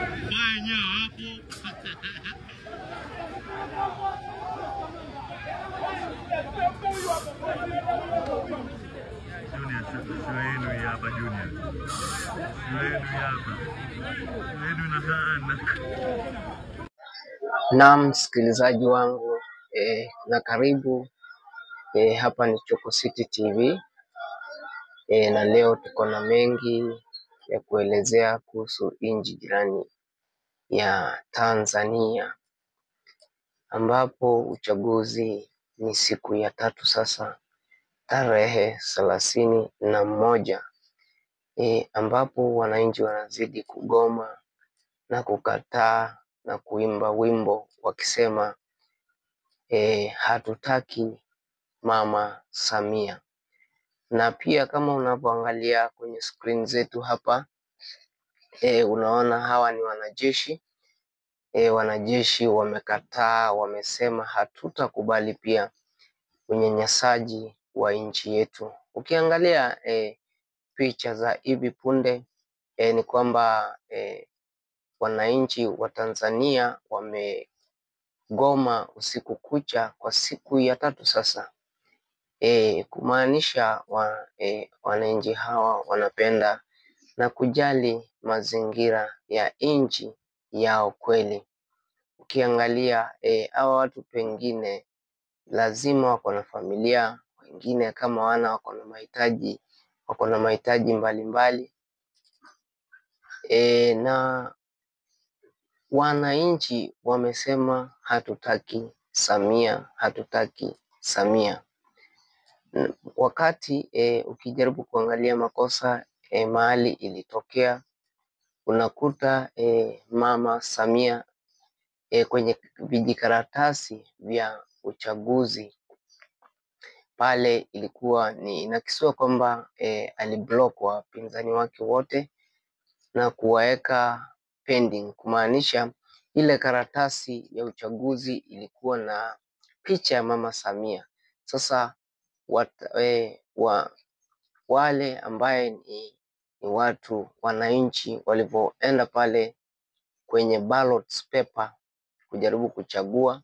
Fanya hapo. Junior, shule yenu hii hapa Junior. Shule yenu hii hapa. Shule yenu na Naam, msikilizaji wangu na karibu hapa ni Choco City TV na leo tuko na mengi ya kuelezea kuhusu nchi jirani ya Tanzania, ambapo uchaguzi ni siku ya tatu sasa, tarehe 31 ambapo wananchi wanazidi kugoma na kukataa na kuimba wimbo wakisema hatutaki Mama Samia. Na pia kama unavyoangalia kwenye screen zetu hapa unaona hawa ni wanajeshi wanajeshi wamekataa, wamesema hatutakubali pia unyanyasaji wa nchi yetu. Ukiangalia picha za hivi punde ni kwamba wananchi wa Tanzania wamegoma usiku kucha kwa siku ya tatu sasa. Kumaanisha wananchi hawa wanapenda na kujali mazingira ya nchi yao kweli. Ukiangalia hawa watu pengine lazima wako na familia, wengine kama wana wako na mahitaji, wako na mahitaji mbalimbali na wananchi wamesema hatutaki Samia, hatutaki Samia. Wakati ukijaribu kuangalia makosa mahali ilitokea, unakuta Mama Samia kwenye vijikaratasi vya uchaguzi pale ilikuwa ni inakisiwa kwamba aliblock wapinzani wake wote na kuwaeka pending, kumaanisha ile karatasi ya uchaguzi ilikuwa na picha ya Mama Samia. Sasa wale ambaye ni watu wananchi walivyoenda pale kwenye ballot paper kujaribu kuchagua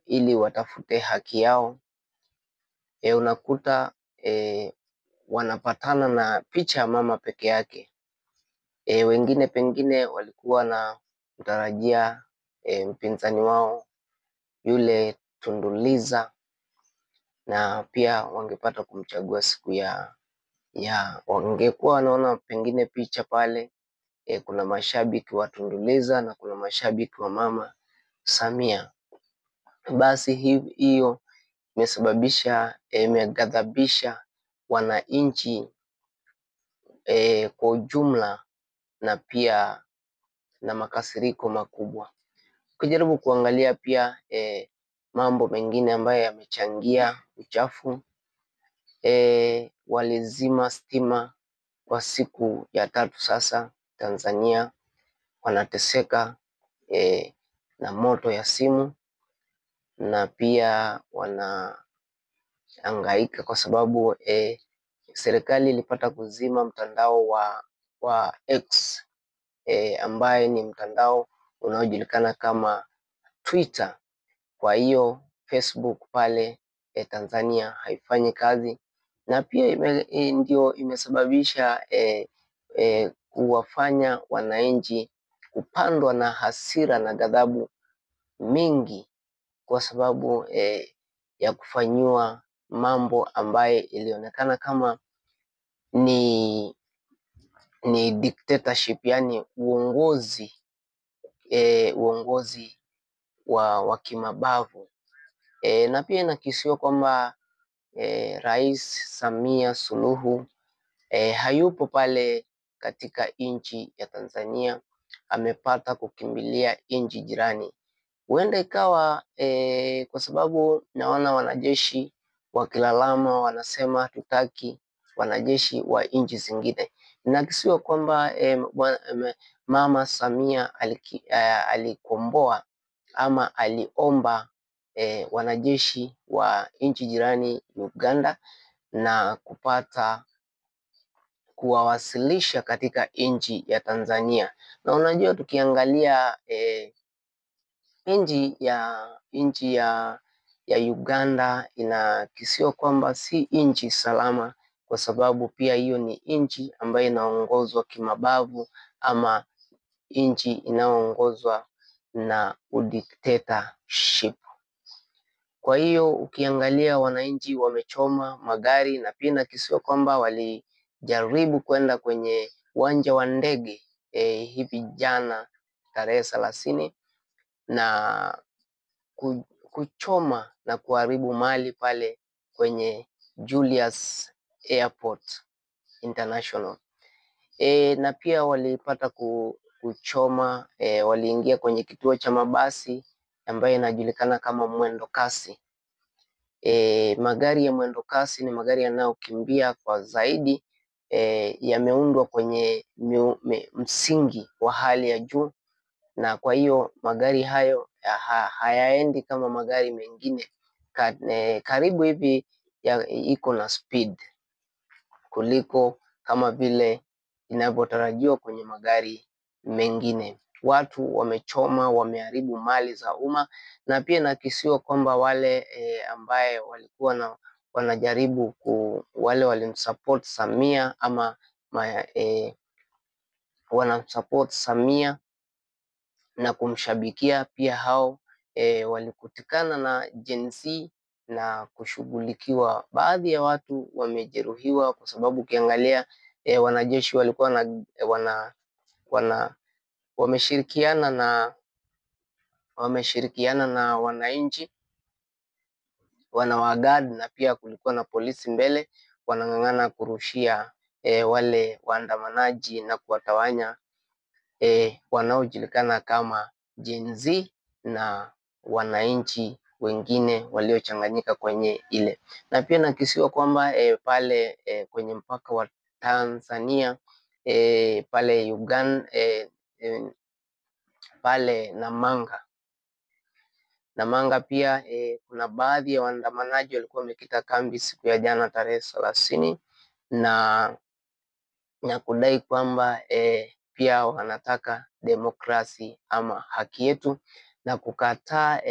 ili watafute haki yao unakuta wanapatana na picha ya mama peke yake. Wengine pengine walikuwa na mtarajia mpinzani wao yule Tundu Lissu, na pia wangepata kumchagua siku ya wangekuwa wanaona pengine picha pale kuna mashabiki wa Tundu Lissu na kuna mashabiki wa Mama Samia. Basi hiyo imesababisha imeghadhabisha wananchi kwa ujumla na pia na makasiriko makubwa. Ukijaribu kuangalia pia mambo mengine ambayo yamechangia uchafu walizima stima kwa siku ya tatu sasa. Tanzania wanateseka na moto ya simu na pia wanahangaika kwa sababu serikali ilipata kuzima mtandao wa X ambaye ni mtandao unaojulikana kama Twitter. Kwa hiyo Facebook pale Tanzania haifanyi kazi, na pia ndio imesababisha kuwafanya wananchi kupandwa na hasira na ghadhabu mingi kwa sababu ya kufanyiwa mambo ambaye ilionekana kama ni dictatorship, yani uongozi uongozi wa kimabavu na pia inakisiwa kwamba Rais Samia Suluhu hayupo pale katika nchi ya Tanzania, amepata kukimbilia nchi jirani. Huenda ikawa kwa sababu naona wanajeshi wakilalama, wanasema hatutaki wanajeshi wa nchi zingine. Inakisiwa kwamba Mama Samia alikomboa ama aliomba wanajeshi wa nchi jirani Uganda na kupata kuwawasilisha katika nchi ya Tanzania. Na unajua tukiangalia nchi ya Uganda inakisiwa kwamba si nchi salama, kwa sababu pia hiyo ni nchi ambayo inaongozwa kimabavu ama nchi inayoongozwa na udictatorship. Kwa hiyo ukiangalia wananchi wamechoma magari, na pia inakisiwa kwamba walijaribu kwenda kwenye uwanja wa ndege hivi jana tarehe 30 na kuchoma na kuharibu mali pale kwenye Julius Airport International. Na pia walipata kuchoma, waliingia kwenye kituo cha mabasi ambayo inajulikana kama mwendo kasi. Magari ya mwendo kasi ni magari yanayokimbia kwa zaidi, yameundwa kwenye msingi wa hali ya juu, na kwa hiyo magari hayo hayaendi kama magari mengine karibu hivi iko na speed kuliko kama vile inavyotarajiwa kwenye magari mengine. Watu wamechoma, wameharibu mali za umma, na pia inakisiwa kwamba wale ambaye walikuwa na wanajaribu wale walimsupport Samia ama wanamsupport Samia na kumshabikia, pia hao walikutikana na Gen Z na kushughulikiwa. Baadhi ya watu wamejeruhiwa kwa sababu ukiangalia wanajeshi walikuwa wameshirikiana na wananchi wanawagard, na pia kulikuwa na polisi mbele wanang'ang'ana kurushia wale waandamanaji na kuwatawanya wanaojulikana kama Gen Z na wananchi wengine waliochanganyika kwenye ile. Na pia nakisiwa kwamba pale kwenye mpaka wa Tanzania pale Uganda pale Namanga pia kuna baadhi ya waandamanaji walikuwa wamekita kambi siku ya jana tarehe 30 na kudai kwamba pia wanataka demokrasi ama haki yetu, na kukataa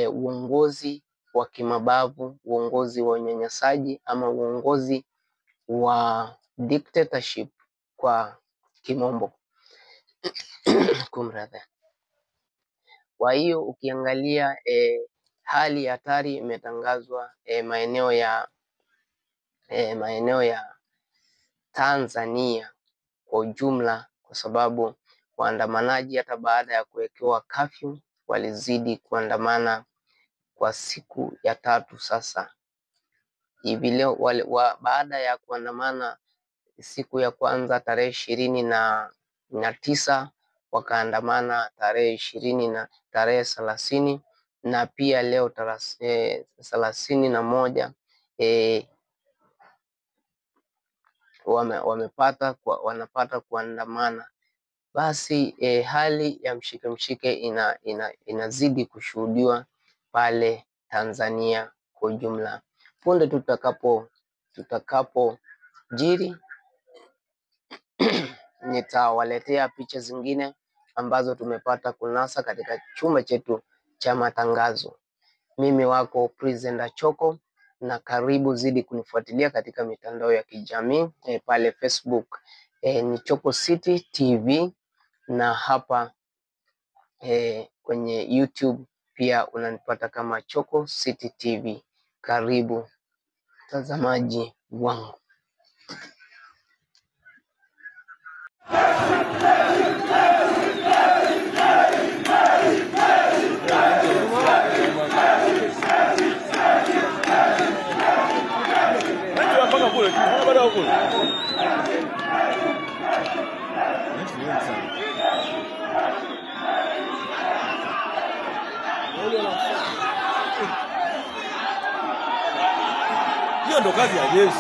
uongozi wa kimabavu, uongozi wa unyanyasaji ama uongozi wa dictatorship kwa kimombo. Kumradhi. Kwa hiyo ukiangalia hali ya hatari imetangazwa maeneo ya Tanzania kwa ujumla, kwa sababu waandamanaji hata baada ya kuwekewa kafyu walizidi kuandamana kwa siku ya tatu sasa hivi leo. Baada ya kuandamana siku ya kwanza tarehe 29, wakaandamana tarehe 30, na pia leo tarehe 31 wanapata kuandamana. Basi hali ya mshike mshike inazidi kushuhudiwa pale Tanzania kwa ujumla. Punde tutakapo jiri nitawaletea picha zingine ambazo tumepata kunasa katika chumba chetu cha matangazo. Mimi wako Presenter Choko, na karibu zidi kunifuatilia katika mitandao ya kijamii pale Facebook ni Choko City TV, na hapa kwenye YouTube pia unanipata kama Choko City TV. Karibu mtazamaji wangu. Hiyo ndo kazi ya jeshi.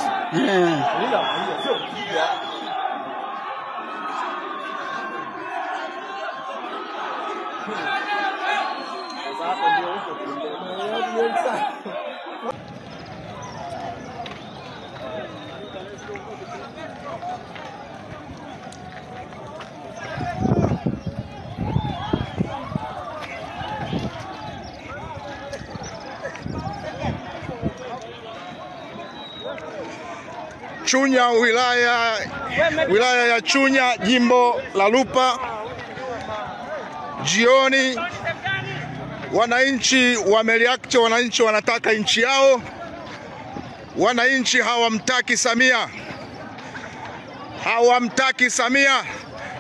Sio kupiga. Sasa ndio huko. Chunya, wilaya ya Chunya, jimbo la Lupa. Jioni wananchi wamereact, wananchi wanataka nchi yao. Wananchi hawamtaki Samia. Hawamtaki Samia.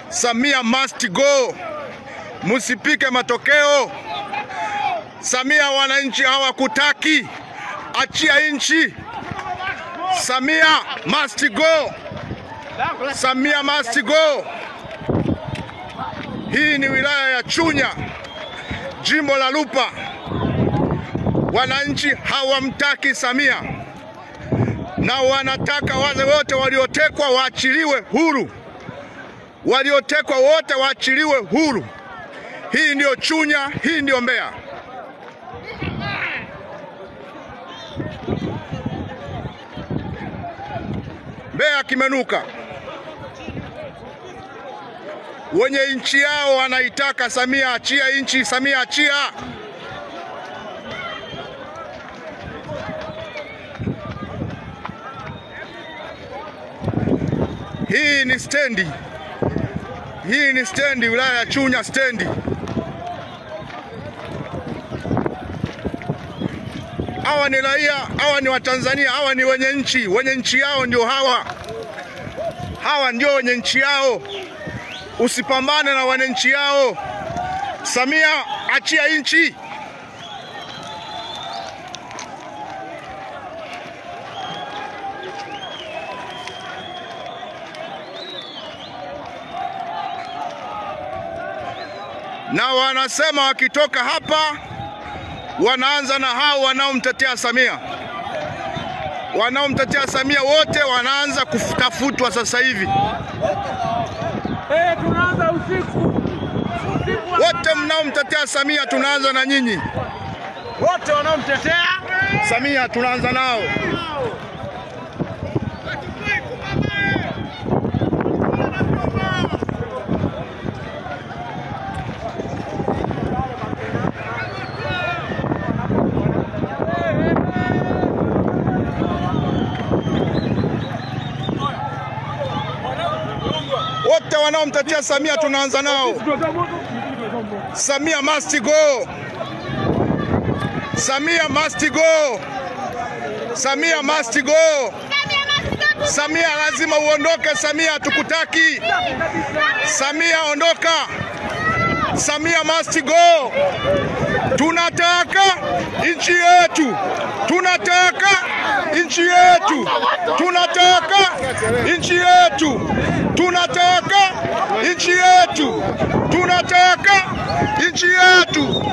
Samia must go. Musipike matokeo. Samia, wananchi hawakutaki. Achia nchi. Samia must go. Samia must go. Hii ni wilaya ya Chunya, jimbo la Lupa. Wananchi hawamtaki Samia na wanataka wale wote waliotekwa waachiliwe huru. Waliotekwa wote waachiliwe huru. Hii ndio Chunya, hii ndio Mbeya. Mbeya kimenuka. Wenye nchi yao wanaitaka Samia achia nchi, Samia achia. Hii ni stendi. Hii ni stendi, wilaya ya Chunya stendi. Hawa ni raia, hawa ni Watanzania, hawa ni wenye nchi. Wenye nchi yao ndio hawa. Hawa ndio wenye nchi yao. Usipambane na wananchi yao. Samia achia nchi. Na wanasema wakitoka hapa wanaanza na hao wanaomtetea Samia. Wanaomtetea Samia wote wanaanza kutafutwa sasa hivi. Tunaanza usiku. Wote mnaomtetea Samia tunaanza na nyinyi. Wote wanaomtetea Samia tunaanza nao. Wote wanaomtetea Samia tunaanza nao. Samia must go. Samia must go. Samia must go. Samia lazima uondoke. Samia tukutaki. Samia ondoka. Samia must go. Tunataka nchi yetu. Tunataka nchi yetu. Tunataka nchi yetu. Tunataka nchi yetu. Tunataka nchi yetu.